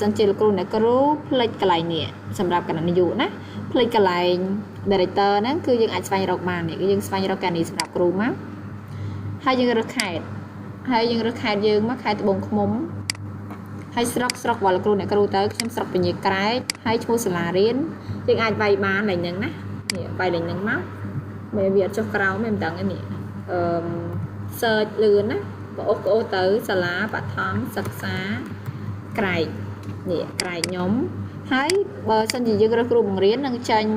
សិនជាលោកគ្រូអ្នកគ្រូភ្លេចកន្លែងនេះសម្រាប់គណៈនាយកណាភ្លេចកន្លែង director ហ្នឹងគឺយើងអាចស្វែងរកបាននេះគឺយើងស្វែងរកកណនីសម្រាប់គ្រូមកហើយយើងរើសខេត្តហើយយើងរើសខេត្តយើងមកខេត្តត្បូងឃ្មុំហើយស្រុកស្រុករបស់លោកគ្រូអ្នកគ្រូទៅខ្ញុំស្រុកពញាក្រែកហើយឈ្មោះសាលារៀនយើងអាចវាយបានឡើយហ្នឹងណានេះវាយឡើយហ្នឹងមកមែនវាអត់ចុះក្រោមទេមិនដឹងទេនេះអឺ search លឿនណាប្អូសប្អូសទៅសាលាបឋមសិក្សាក្រែកនេះក្រែកខ្ញុំហើយបើសិនជាយើងរើសគ្រូបង្រៀននឹងចាញ់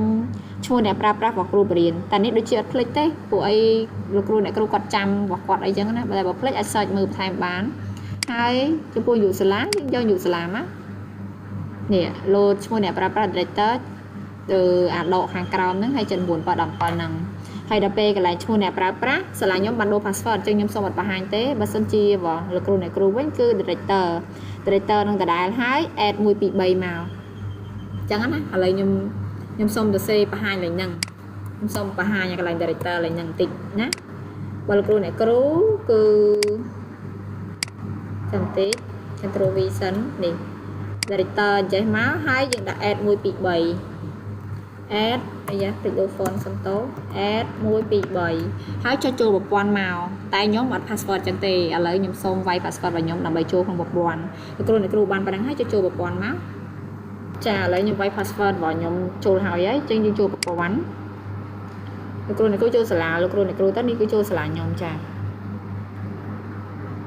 ឈ្មោះអ្នកប្រើប្រាស់របស់គ្រូបង្រៀនតែនេះដូចជាអត់ភ្លេចទេពួកអីលោកគ្រូអ្នកគ្រូគាត់ចាំរបស់គាត់អីចឹងណាតែបើភ្លេចអាច search មើលបន្ថែមបានហើយចំពោះយុសាលាយើងយកយុសាលាមកនេះលោតឈ្មោះអ្នកប្រើប្រាស់ director ទៅអាដកខាងក្រោមហ្នឹងហើយចិន9 7 17ហ្នឹងហើយដល់ពេលកន្លែងឈ្មោះអ្នកប្រើប្រាស់សាលាខ្ញុំបានដូរ password អញ្ចឹងខ្ញុំសូមអត់បង្ហាញទេបើសិនជាលោកគ្រូអ្នកគ្រូវិញគឺ director director នឹងដដែលហើយ add 1 2 3មកអញ្ចឹងណាឥឡូវខ្ញុំខ្ញុំសូមទៅសេបង្ហាញលេងហ្នឹងខ្ញុំសូមបង្ហាញកន្លែង director លេងហ្នឹងបន្តិចណាបើលោកគ្រូអ្នកគ្រូគឺចាំតិច Ctrl V សិននេះ director អញ្ចេះមកហើយយើងដាក់ add 1 2 3 add អាយ៉ាតិចដូរ font សិនតោ add 1 2 3ហើយចុចចូលប្រព័ន្ធមកតែខ្ញុំអត់ password ចឹងទេឥឡូវខ្ញុំសូមវាយ password របស់ខ្ញុំដើម្បីចូលក្នុងប្រព័ន្ធលោកគ្រូអ្នកគ្រូបានប៉ុណ្ណឹងហើយចុចចូលប្រព័ន្ធមកចាឥឡូវខ្ញុំវាយ password របស់ខ្ញុំចូលហើយហើយចឹងយើងចូលប្រព័ន្ធលោកគ្រូអ្នកគ្រូចូលសាលាលោកគ្រូអ្នកគ្រូទៅនេះគឺចូលសាលាខ្ញុំចា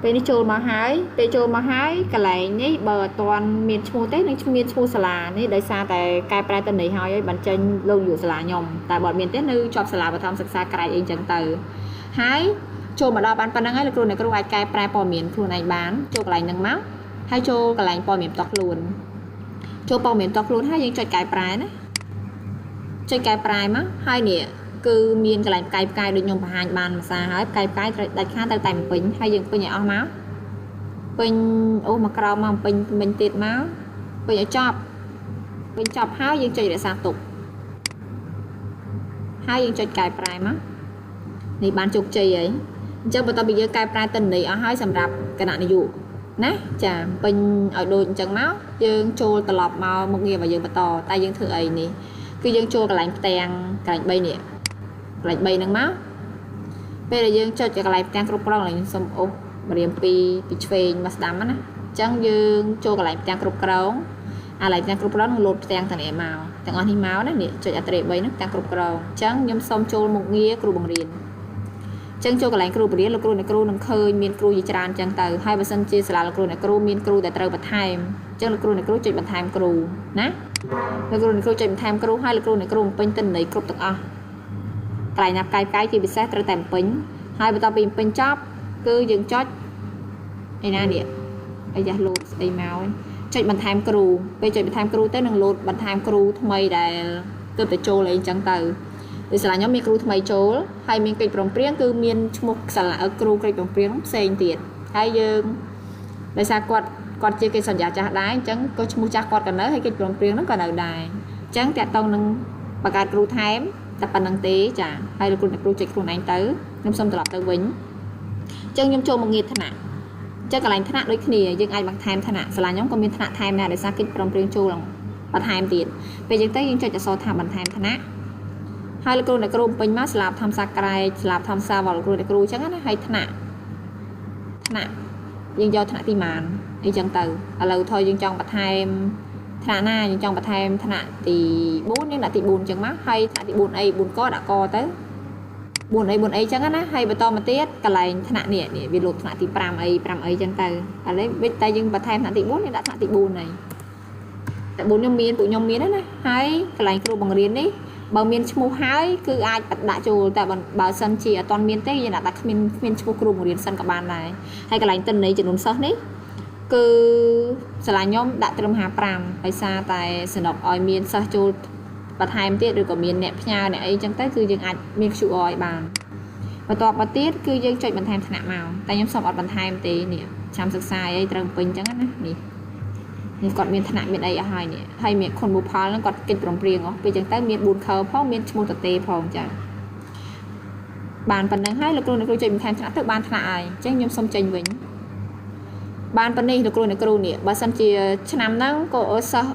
ពេលនេះចូលមកហើយពេលចូលមកហើយកន្លែងនេះបើអត់ទាន់មានឈ្មោះទេនឹងមានឈ្មោះសាលានេះដោយសារតែកែប្រែតន័យហើយហើយបានចេញលោកយុសាលាខ្ញុំតែបើអត់មានទេនៅជាប់សាលាបឋមសិក្សាក្រែកអីចឹងទៅហើយចូលមកដល់បានប៉ុណ្្នឹងហើយលោកគ្រូអ្នកគ្រូអាចកែប្រែព័ត៌មានខ្លួនឯងបានចូលកន្លែងហ្នឹងមកហើយចូលកន្លែងព័ត៌មានផ្ទាល់ខ្លួនចូលព័ត៌មានផ្ទាល់ខ្លួនហើយយើងចុចកែប្រែណាចុចកែប្រែមកហើយនេះគឺមានកន្លែងផ្កាយផ្កាយដូចខ្ញុំបង្ហាញបានភាសាហើយផ្កាយផ្កាយត្រូវដាច់ខាតត្រូវតែពេញហើយយើងពេញឲ្យអស់មកពេញអូមកក្រោមមកពេញពេញទៀតមកពេញឲ្យចប់ពេញចប់ហើយយើងចុចរក្សាទុកហើយយើងចុចកែប្រែមកនេះបានជោគជ័យហើយអញ្ចឹងបន្ទាប់ពីយើងកែប្រែទិន្នន័យអស់ហើយសម្រាប់គណៈនាយកណាចាពេញឲ្យដូចអញ្ចឹងមកយើងចូលត្រឡប់មកមុខងាររបស់យើងបន្តតែយើងធ្វើអីនេះគឺយើងចូលកន្លែងផ្ទាំងកន្លែង3នេះកន្លែង3ហ្នឹងមកពេលដែលយើងចុចកន្លែងផ្ទាំងគ្រប់គ្រងកន្លែងសុំអូសម្រាមពីពីឆ្វេងមកស្ដាំណាអញ្ចឹងយើងចូលកន្លែងផ្ទាំងគ្រប់គ្រងអាកន្លែងផ្ទាំងគ្រប់គ្រងនឹងលោតផ្ទាំងទាំងនេះមកទាំងអស់នេះមកណានេះចុចអត្រេ3ហ្នឹងផ្ទាំងគ្រប់គ្រងអញ្ចឹងខ្ញុំសូមចូលមុខងារគ្រូបង្រៀនចឹងចូលកន្លែងគ្រូបង្រៀនលោកគ្រូអ្នកគ្រូនឹងឃើញមានគ្រូជាច្រើនចឹងទៅហើយបើសិនជាសាលាលោកគ្រូអ្នកគ្រូមានគ្រូដែលត្រូវបន្ថែមចឹងលោកគ្រូអ្នកគ្រូចុចបន្ថែមគ្រូណាលោកគ្រូអ្នកគ្រូចុចបន្ថែមគ្រូហើយលោកគ្រូអ្នកគ្រូបំពេញទិន្នន័យគ្រប់ទាំងអស់កន្លែងណាផ្កាយផ្កាយជាពិសេសត្រូវតែបំពេញហើយបន្ទាប់ពីបំពេញចប់គឺយើងចុចឯណានេះអាយ៉ាលោតស្អីមកចុចបន្ថែមគ្រូពេលចុចបន្ថែមគ្រូទៅនឹងលោតបន្ថែមគ្រូថ្មីដែលទើបតែចូលអីចឹងទៅដោយសាលាខ្ញុំមានគ្រូថ្មីចូលហើយមានកិច្ចព្រមព្រៀងគឺមានឈ្មោះសាលាគ្រូកិច្ចព្រមព្រៀងផ្សេងទៀតហើយយើងដោយសារគាត់គាត់ជាកិច្ចសន្យាចាស់ដែរអញ្ចឹងក៏ឈ្មោះចាស់គាត់ក៏នៅហើយកិច្ចព្រមព្រៀងហ្នឹងក៏នៅដែរអញ្ចឹងតាក់តងនឹងបង្កើតគ្រូថែមតែប៉ុណ្្នឹងទេចាហើយលោកគ្រូអ្នកគ្រូចុចខ្លួនឯងទៅខ្ញុំសូមត្រឡប់ទៅវិញអញ្ចឹងខ្ញុំចូលមកងារថ្នាក់អញ្ចឹងកន្លែងថ្នាក់ដូចគ្នាយើងអាចបន្ថែមថ្នាក់សាលាខ្ញុំក៏មានថ្នាក់ថែមដែរដោយសារកិច្ចព្រមព្រៀងចូលបន្ថែមទៀតពេលអញ្ចឹងទៅយើងចុចអក្សរថាបន្ថែមថ្នាក់ហើយលោកគ្រូអ្នកគ្រូពេញមកស្លាបធម្មសាក្រែកស្លាបធម្មសាវលោកគ្រូអ្នកគ្រូអញ្ចឹងណាហើយថ្នាក់ថ្នាក់យើងយកថ្នាក់ទីម៉ានអីចឹងទៅឥឡូវថយយើងចង់បន្ថែមថ្នាក់ណាយើងចង់បន្ថែមថ្នាក់ទី4យើងដាក់ទី4អញ្ចឹងមកហើយថ្នាក់ទី4អី4កដាក់កទៅ4អី4អីចឹងណាហើយបន្តមកទៀតកន្លែងថ្នាក់នេះនេះវាលោតថ្នាក់ទី5អី5អីចឹងទៅឥឡូវវិញតែយើងបន្ថែមថ្នាក់ទី4យើងដាក់ថ្នាក់ទី4ហើយតែ4ខ្ញុំមានពួកខ្ញុំមានណាហើយកន្លែងគ្រូបង្រៀននេះបើមានឈ្មោះហើយគឺអាចដាក់ចូលតែបើសិនជាអត់ទាន់មានទេយើងដាក់តែគ្មានគ្មានឈ្មោះគ្រូបង្រៀនសិនក៏បានដែរហើយកន្លែងទិន្នន័យចំនួនសិស្សនេះគឺសាលាខ្ញុំដាក់ត្រឹម55ដោយសារតែសនុកឲ្យមានសិស្សចូលបន្ថែមទៀតឬក៏មានអ្នកផ្ញើអ្នកអីចឹងទៅគឺយើងអាចមាន QR ឲ្យបានបន្ទាប់មកទៀតគឺយើងចុចបន្ថែមថ្នាក់មកតែខ្ញុំសូមអត់បន្ថែមទេនេះចាំសិក្សាអីត្រូវពេញចឹងណានេះនេះគាត់មានថ្នាក់មានអីអស់ហើយនេះហើយមានខុនបុផលហ្នឹងគាត់កិច្ចព្រមព្រៀងអស់ពេលចឹងទៅមាន4ខផងមានឈ្មោះតទេផងចាបានប៉ុណ្្នឹងហើយលោកគ្រូអ្នកគ្រូចុចបន្ថែមថ្នាក់ទៅបានថ្នាក់ហើយអញ្ចឹងខ្ញុំសូមចេញវិញ បានប៉ុណ្នេះលោកគ្រូអ្នកគ្រូនេះបើសិនជាឆ្នាំហ្នឹងក៏សិស្ស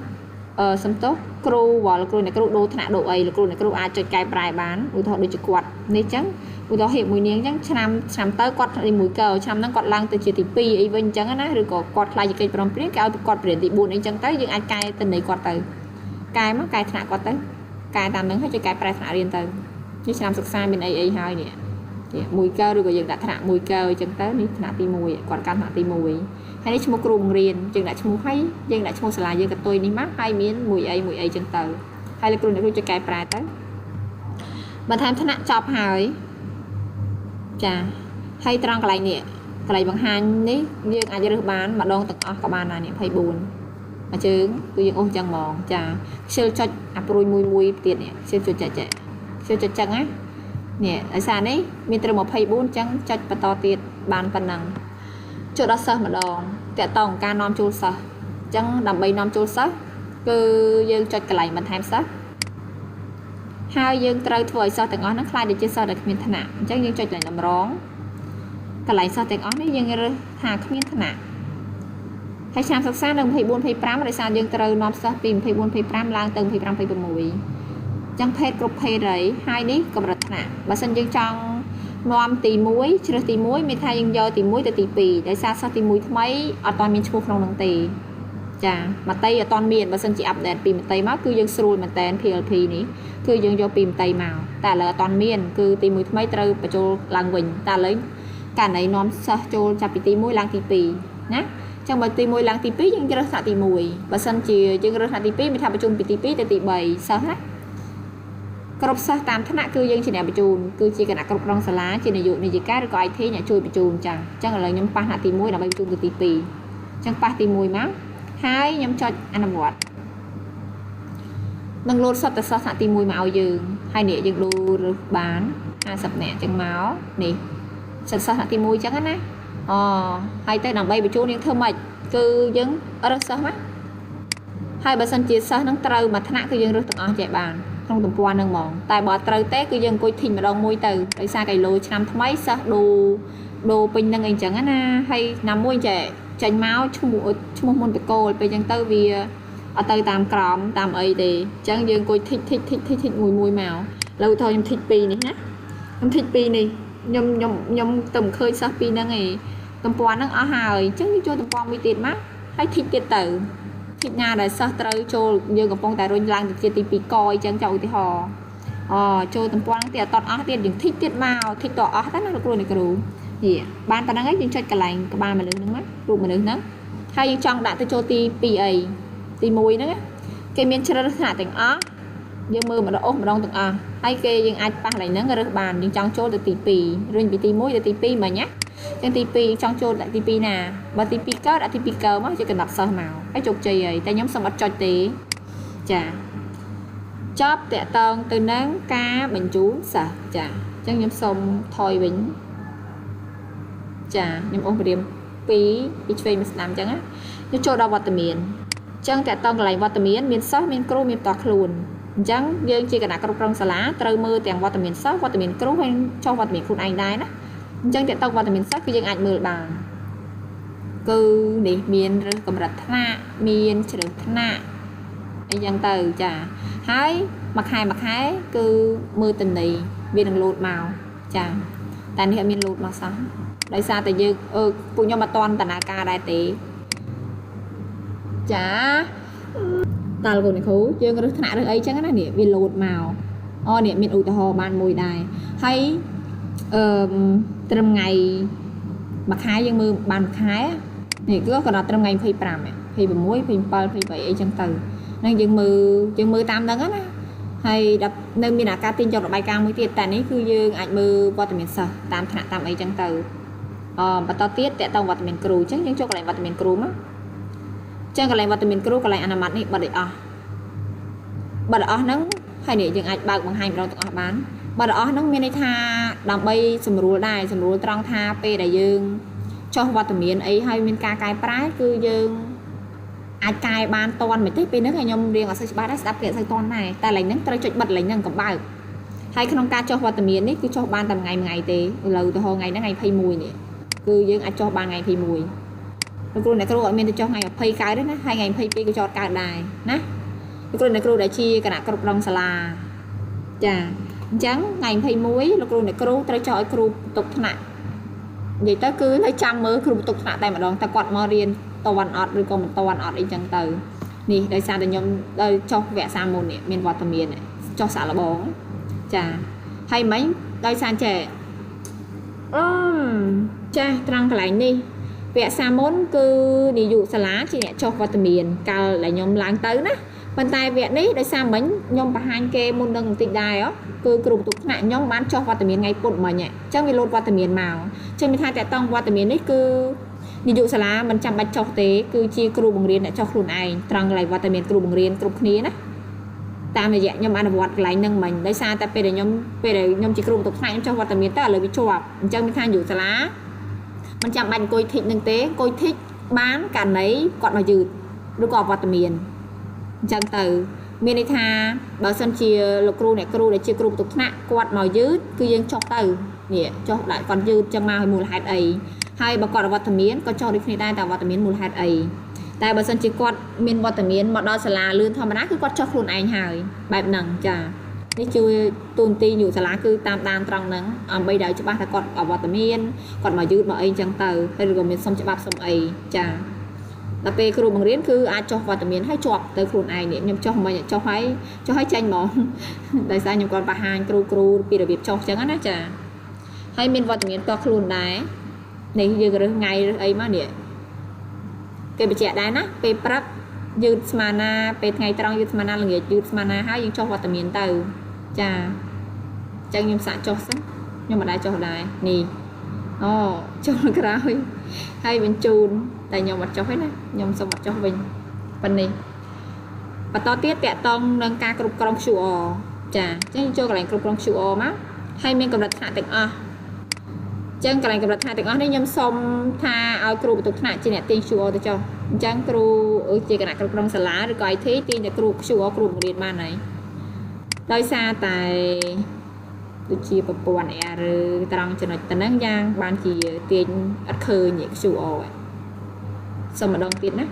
អឺសំទោសគ្រូវល់គ្រូអ្នកគ្រូដូរថ្នាក់ដូរអីលោកគ្រូអ្នកគ្រូអាចចុចកែប្រែបានឧទាហរណ៍ដូចជាគាត់នេះចឹងឧទាហរណ៍ហៀបមួយនាងចឹងឆ្នាំឆ្នាំទៅគាត់ទី1កឆ្នាំហ្នឹងគាត់ឡើងទៅជាទី2អីវិញចឹងណាឬក៏គាត់ខ្លាចជាកិច្ចព្រមព្រៀងគេឲ្យគាត់ព្រៀនទី4អីចឹងទៅយើងអាចកែទៅនៃគាត់ទៅកែមកកែថ្នាក់គាត់ទៅកែតាមហ្នឹងហើយចុចកែប្រែថ្នាក់រៀនទៅនេះឆ្នាំសិក្សាមានអីអីហើយនេះ1កឬក៏យើងដាក់ថ្នាក់1កអញ្ចឹងទៅនេះថ្នាក់ទី1គាត់កាន់ថ្នាក់ទី1ហើយនេះឈ្មោះគ្រូបង្រៀនយើងដាក់ឈ្មោះហើយយើងដាក់ឈ្មោះសាលាយើងកតុយនេះមកហើយមានមួយអីមួយអីចឹងទៅហើយលោកគ្រូអ្នកគ្រូចុចកែប្រែទៅបន្ថែមថ្នាក់ចប់ហើយចាហើយត្រង់កន្លែងនេះកន្លែងបង្ហាញនេះយើងអាចរើសបានម្ដងទាំងអស់ក៏បានដែរនេះ24មួយជើងគឺយើងអូសចឹងហ្មងចាខ្ជិលចុចអាព្រួយមួយមួយទៀតនេះខ្ជិលចុចចាក់ចាក់ខ្ជិលចុចចឹងណានេះដោយសារនេះមានត្រឹម24ចឹងចុចបន្តទៀតបានប៉ុណ្ណឹងចូលដល់សិស្សម្ដងតកតងការនាំចូលសិស្សអញ្ចឹងដើម្បីនាំចូលសិស្សគឺយើងចុចកន្លែងបន្ថែមសិស្សហើយយើងត្រូវធ្វើឲ្យសិស្សទាំងអស់ហ្នឹងក្លាយទៅជាសិស្សដែលគ្មានថ្នាក់អញ្ចឹងយើងចុចកន្លែងតម្រងកន្លែងសិស្សទាំងអស់នេះយើងរើសថាគ្មានថ្នាក់ហើយឆ្នាំសិក្សានៅ24 25ដោយសារយើងត្រូវនាំសិស្សពី24 25ឡើងទៅ25 26ចឹងភេទគ្រប់ភេទហើយហើយនេះកម្រិតថ្នាក់បើសិនយើងចង់នាំទី1ជ្រើសទី1មានថាយើងយកទី1ទៅទី2ដោយសារសិស្សទី1ថ្មីអត់ទាន់មានឈ្មោះក្នុងនឹងទេចាមតិអត់ទាន់មានបើសិនជា update ពីមតិមកគឺយើងស្រួលមែនតែន PLP នេះគឺយើងយកពីមតិមកតែឥឡូវអត់ទាន់មានគឺទី1ថ្មីត្រូវបញ្ចូលឡើងវិញតែឥឡូវករណីនាំសិស្សចូលចាប់ពីទី1ឡើងទី2ណាចឹងបើទី1ឡើងទី2យើងជ្រើសថ្នាក់ទី1បើសិនជាយើងរើសថ្នាក់ទី2មានថាបញ្ជូនពីទី2ទៅទី3សិស្សណាគ្រប់សិស្សតាមថ្នាក់គឺយើងជាអ្នកបញ្ជូនគឺជាគណៈគ្រប់គ្រងសាលាជានាយកនាយិកាឬក៏ IT អ្នកជួយបញ្ជូនចឹងចឹងឥឡូវខ្ញុំប៉ះថ្នាក់ទី1ដើម្បីបញ្ជូនទៅទី2ចឹងប៉ះទី1មកហើយខ្ញុំចុចអនុវត្តនឹងលោតសុទ្ធតែសិស្សថ្នាក់ទី1មកឲ្យយើងហើយនេះយើងដូររើសបាន50នាក់ចឹងមកនេះសិស្សថ្នាក់ទី1ចឹងណាអូហើយទៅដើម្បីបញ្ជូនយើងធ្វើម៉េចគឺយើងរើសសិស្សមកហើយបើសិនជាសិស្សនឹងត្រូវមួយថ្នាក់គឺយើងរើសទាំងអស់ចេះបានក្នុងទំព័រហ្នឹងហ្មងតែបើអត់ត្រូវទេគឺយើងអង្គុយធីញម្ដងមួយទៅដោយសារគីឡូឆ្នាំថ្មីសិស្សដូរដូរពេញនឹងអីចឹងណាហើយណាមួយចេះចេញមកឈ្មោះឈ្មោះមុនតកូលពេលចឹងទៅវាអត់ទៅតាមក្រមតាមអីទេអញ្ចឹងយើងអង្គុយធីកធីកធីកធីកធីកមួយមួយមកឥឡូវថយខ្ញុំធីក2នេះណាខ្ញុំធីក2នេះខ្ញុំខ្ញុំខ្ញុំទៅមិនឃើញសិស្សពីរហ្នឹងឯងទំព័រហ្នឹងអស់ហើយអញ្ចឹងយើងចូលទំព័រមួយទៀតមកហើយធីកទៀតទៅធីកណាដែលសិស្សត្រូវចូលយើងកំពុងតែរុញឡើងទៅជាទី2កអញ្ចឹងចៅឧទាហរណ៍អូចូលទំព័រហ្នឹងទៀតអត់អស់ទៀតយើងធីកទៀតមកធីកតអស់ទៅណាលោកគ្រូអ្នកគ្រូនេះបានប៉ុណ្្នឹងហើយយើងចុចកន្លែងក្បាលមនុស្សហ្នឹងមករូបមនុស្សហ្នឹងហើយយើងចង់ដាក់ទៅចូលទី2អីទី1ហ្នឹងគេមានជ្រើសរើសថ្នាក់ទាំងអស់យើងមើលម្ដងអូសម្ដងទាំងអស់ហើយគេយើងអាចប៉ះកន្លែងហ្នឹងរើសបានយើងចង់ចូលទៅទី2រុញពីទី1ទៅទី2មិញណាចឹងទី2ចង់ចូលដាក់ទី2ណាបើទី2កើតដាក់ទី2កើតមកជាកំណត់សិស្សមកហើយជោគជ័យហើយតែខ្ញុំសូមអត់ចុចទេចាចប់តកតងទៅនឹងការបញ្ជូនសិស្សចាអញ្ចឹងខ្ញុំសូមថយវិញចាខ្ញុំអូសព្រាម2ពីឆ្វេងមកស្ដាំអញ្ចឹងណាខ្ញុំចូលដល់វត្តមានអញ្ចឹងតកតងកន្លែងវត្តមានមានសិស្សមានគ្រូមានផ្ទាល់ខ្លួនអញ្ចឹងយើងជាគណៈគ្រប់គ្រងសាលាត្រូវមើលទាំងវត្តមានសិស្សវត្តមានគ្រូហើយចុះវត្តមានខ្លួនឯងដែរណាអញ្ចឹងតកតងវត្តមានសិស្សគឺយើងអាចមើលបានគឺនេះមានរើសកម្រិតថ្នាក់មានជ្រើសថ្នាក់អីចឹងទៅចាហើយមួយខែមួយខែគឺមើលតន័យវានឹងលោតមកចាតែនេះអត់មានលោតមកសោះដោយសារតែយើងអឺពួកខ្ញុំអត់តន់តនាការដែរទេចាតើលោកអ្នកគ្រូយើងរើសថ្នាក់រើសអីចឹងណានេះវាលោតមកអូនេះមានឧទាហរណ៍បានមួយដែរហើយអឺត្រឹមថ្ងៃមួយខែយើងមើលបានមួយខែនេះគឺកំណត់ត្រឹមថ្ងៃ25 26 27 28អីចឹងទៅហ្នឹងយើងមើលតាមហ្នឹងណាហើយដល់នៅមានអាការទាញយករបាយការណ៍មួយទៀតតែនេះគឺយើងអាចមើលវត្តមានសិស្សតាមថ្នាក់តាមអីចឹងទៅអបន្តទៀតតកតងវត្តមានគ្រូអញ្ចឹងយើងចូលកន្លែងវត្តមានគ្រូមកចឹងកន្លែងវត្តមានគ្រូកន្លែងអនុម័តនេះបិទឲ្យអស់បិទឲ្យអស់ហ្នឹងហើយនេះយើងអាចបើកបង្ហាញម្ដងទាំងអស់បានបិទឲ្យអស់ហ្នឹងមានន័យថាដើម្បីសម្រួលដែរសម្រួលត្រង់ថាពេលដែលយើងចុះវត្តមានអីហើយមានការកែប្រែគឺយើងអាចកែបានតន់មិនទេពេលហ្នឹងខ្ញុំរៀងអត់សូវច្បាស់ដែរស្ដាប់គេអត់សូវតន់ដែរតែកន្លែងហ្នឹងត្រូវចុចបិទកន្លែងហ្នឹងកុំបើកហើយក្នុងការចុះវត្តមាននេះគឺចុះបានតែថ្ងៃថ្ងៃទេឥឡូវឧទាហរណ៍ថ្ងៃហ្នឹងថ្ងៃ21នេះគឺយើងអាចចុះបានថ្ងៃ21 លោកគ្រូអ្នកគ្រូអត់មានទៅចុះថ្ងៃ20កើតទេណាហើយថ្ងៃ22ក៏ចតកើតដែរណាលោកគ្រូអ្នកគ្រូដែលជាគណៈគ្រប់គ្រងសាលាចាអញ្ចឹងថ្ងៃ21លោកគ្រូអ្នកគ្រូត្រូវចុះឲ្យគ្រូបន្ទប់ថ្នាក់និយាយទៅគឺនៅចាំមើលគ្រូបន្ទប់ថ្នាក់តែម្ដងតើគាត់មករៀនតន់អត់ឬក៏មិនតន់អត់អីចឹងទៅនេះដោយសារតែខ្ញុំដល់ចុះវគ្គសាមុននេះមានវត្តមានចុះសាក់លបងចាហើយមិញដោយសារចេះអឺចាស់ត្រង់កន្លែងនេះវគ្គសាមុនគឺនាយកសាលាជាអ្នកចុះវត្តមានកាលដែលខ្ញុំឡើងទៅណាប៉ុន្តែវគ្គនេះដោយសារមិញខ្ញុំបង្ហាញគេមុននឹងបន្តិចដែរគឺគ្រូបន្ទប់ថ្នាក់ខ្ញុំបានចុះវត្តមានថ្ងៃពុធមិញអញ្ចឹងវាលោតវត្តមានមកអញ្ចឹងមានថាតកតងវត្តមាននេះគឺនាយកសាលាមិនចាំបាច់ចុះទេគឺជាគ្រូបង្រៀនអ្នកចុះខ្លួនឯងត្រង់កន្លែងវត្តមានគ្រូបង្រៀនគ្រប់គ្នាណាតាមរយៈខ្ញុំអនុវត្តកន្លែងហ្នឹងមិញដោយសារតែពេលដែលខ្ញុំជាគ្រូបន្ទប់ថ្នាក់ខ្ញុំចុះវត្តមានទៅឥឡូវវាជាប់អញ្ចឹងមានថានាយកសាលាមិនចាំបាច់អង្គុយធីកនឹងទេអង្គុយធីកបានករណីគាត់មកយឺតឬក៏វត្តមានអញ្ចឹងទៅមានន័យថាបើសិនជាលោកគ្រូអ្នកគ្រូដែលជាគ្រូបន្ទប់ថ្នាក់គាត់មកយឺតគឺយើងចុះទៅនេះចុះដាក់គាត់យឺតចឹងមកឲ្យមូលហេតុអីហើយបើគាត់អវត្តមានក៏ចុះដូចគ្នាដែរតែអវត្តមានមូលហេតុអីតែបើសិនជាគាត់មានវត្តមានមកដល់សាលាលឿនធម្មតាគឺគាត់ចុះខ្លួនឯងហើយបែបហ្នឹងចានេះជួយទូនទីយុសាលាគឺតាមដានត្រង់ហ្នឹងដើម្បីឲ្យច្បាស់ថាគាត់អវត្តមានគាត់មកយឺតមកអីចឹងទៅហើយឬក៏មានសុំច្បាប់សុំអីចាដល់ពេលគ្រូបង្រៀនគឺអាចចុះវត្តមានហើយជាប់ទៅខ្លួនឯងនេះខ្ញុំចុះមិនចុះហើយចុះហើយចេញហ្មងដោយសារខ្ញុំគាត់បង្ហាញគ្រូពីរបៀបចុះចឹងណាចាហើយមានវត្តមានតោះខ្លួនដែរនេះយើងរើសថ្ងៃរើសអីមកនេះគេបញ្ជាក់ដែរណាពេលព្រឹកយឺតស្មាណាពេលថ្ងៃត្រង់យឺតស្មាណាល្ងាចយឺតស្មាណាហើយយើងចុះវត្តមានទៅចាអញ្ចឹងខ្ញុំសាកចុះសិនខ្ញុំមិនដែរចុះដែរនេះអូចុះក្រោយហើយបញ្ជូនតែខ្ញុំអត់ចុះទេណាខ្ញុំសូមអត់ចុះវិញប៉ុណ្នេះបន្តទៀតតាក់តងនឹងការគ្រប់គ្រង QR ចាអញ្ចឹងចូលកន្លែងគ្រប់គ្រង QR មកហើយមានកម្រិតថ្នាក់ទាំងអស់ចឹងកន្លែងកម្រិតថ្នាក់ទាំងអស់នេះខ្ញុំសុំថាឲ្យគ្រូបន្ទប់ថ្នាក់ជាអ្នកទាញ QR ទៅចុះអញ្ចឹងគ្រូជាគណៈគ្រប់គ្រងសាលាឬក៏ IT ទាញតែគ្រូ QR គ្រូបង្រៀនបានហើយដោយសារតែដូចជាប្រព័ន្ធ error ត្រង់ចំណុចទៅហ្នឹងយ៉ាងបានជាទាញអត់ឃើញ QR សុំម្ដងទៀតណា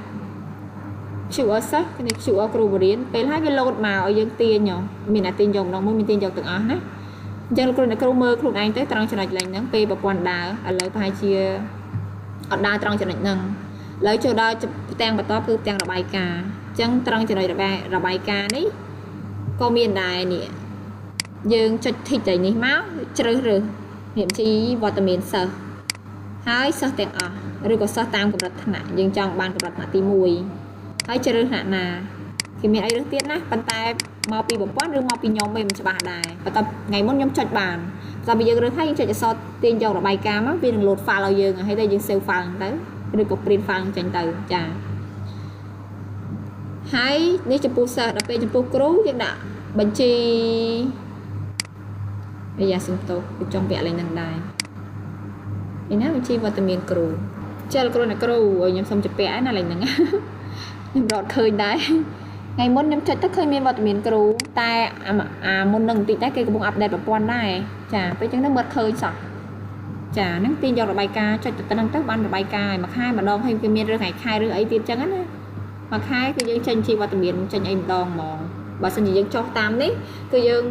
QR សិស្សនេះ QR គ្រូបង្រៀនពេលហើយវាលោតមកឲ្យយើងទាញមានតែទាញយកម្ដងមួយមានទាញយកទាំងអស់ណាអញ្ចឹងលោកគ្រូអ្នកគ្រូមើលខ្លួនឯងទៅត្រង់ចំណុចឡើងហ្នឹងពេលប្រព័ន្ធដើរឥឡូវប្រហែលជាអត់ដើរត្រង់ចំណុចហ្នឹងឥឡូវចូលដល់ផ្ទាំងបន្តគឺផ្ទាំងរបាយការណ៍អញ្ចឹងត្រង់ចំណុចរបាយការណ៍នេះក៏មានដែរនេះយើងចុចធីកតែនេះមកជ្រើសរើសនេះបញ្ជីវត្តមានសិស្សហើយសិស្សទាំងអស់ឬក៏សិស្សតាមកម្រិតថ្នាក់យើងចង់បានកម្រិតថ្នាក់ទី1ហើយជ្រើសថ្នាក់ណាគេមានអីរើសទៀតណាប៉ុន្តែមកពីប្រព័ន្ធឬមកពីខ្ញុំវិញមិនច្បាស់ដែរបន្ទាប់ថ្ងៃមុនខ្ញុំចុចបានបន្ទាប់ពីយើងរើសហើយយើងចុចអក្សរទាញយករបាយការណ៍មកវានឹង load file ឲ្យយើងហើយតែយើង save file ហ្នឹងទៅឬក៏ print file ចេញទៅចាហើយនេះចំពោះសិស្សដល់ពេលចំពោះគ្រូយើងដាក់បញ្ជីអាយ៉ាសុំទោសវាចង់ពាក់លេខហ្នឹងដែរនេះណាបញ្ជីវត្តមានគ្រូចេះគ្រូអ្នកគ្រូឲ្យខ្ញុំសុំជពាក់ណាលេខហ្នឹងខ្ញុំរត់ឃើញដែរថ្ងៃមុនខ្ញុំចុចទៅឃើញមានវត្តមានគ្រូតែអាមុននឹងបន្តិចដែរគេកំពុងអាប់ដេតប្រព័ន្ធដែរចាពេលអញ្ចឹងទៅមើលឃើញសោះចាហ្នឹងទាញយករបាយការណ៍ចុចទៅហ្នឹងទៅបានរបាយការណ៍ឲ្យមួយខែម្ដងហើយគេមានរឿងថ្ងៃខែឬអីទៀតអញ្ចឹងណាមួយខែគឺយើងចេញជីវត្តមានចេញអីម្ដងហ្មងបើសិនជាយើងចុះតាមនេះគឺយើង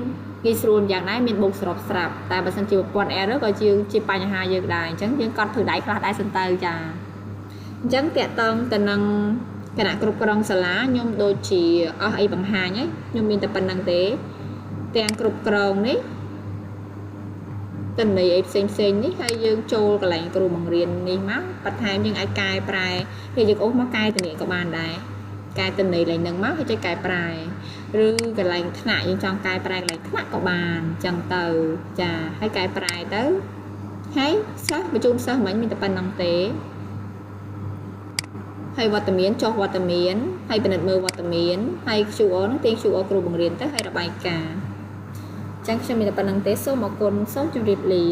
ងាយស្រួលយ៉ាងដែរមានបូកសរុបស្រាប់តែបើសិនជាប្រព័ន្ធ error ក៏ជាបញ្ហាយើងដែរអញ្ចឹងយើងកត់ធ្វើដៃខ្លះដែរសិនទៅចាអញ្ចឹងតាក់តងទៅនឹងគណៈគ្រប់គ្រងសាលាខ្ញុំដូចជាអស់អីបង្ហាញហើយខ្ញុំមានតែប៉ុណ្្នឹងទេទាំងគ្រប់គ្រងនេះតន័យអីផ្សេងផ្សេងនេះហើយយើងចូលកន្លែងគ្រូបង្រៀននេះមកបន្ថែមយើងអាចកែប្រែនេះយើងអូសមកកែតន័យក៏បានដែរកែតន័យឡើងនឹងមកហើយចុចកែប្រែឬកន្លែងថ្នាក់យើងចង់កែប្រែកន្លែងថ្នាក់ក៏បានអញ្ចឹងទៅចាហើយកែប្រែទៅហើយសិស្សបញ្ជូនសិស្សមិញមានតែប៉ុណ្្នឹងទេហើយវត្តមានចុះវត្តមានហើយពិនិត្យមើលវត្តមានហើយ QR ហ្នឹងទាញ QR គ្រូបង្រៀនទៅហើយរបាយការណ៍អញ្ចឹងខ្ញុំមានតែប៉ុណ្្នឹងទេសូមអរគុណសូមជម្រាបលា។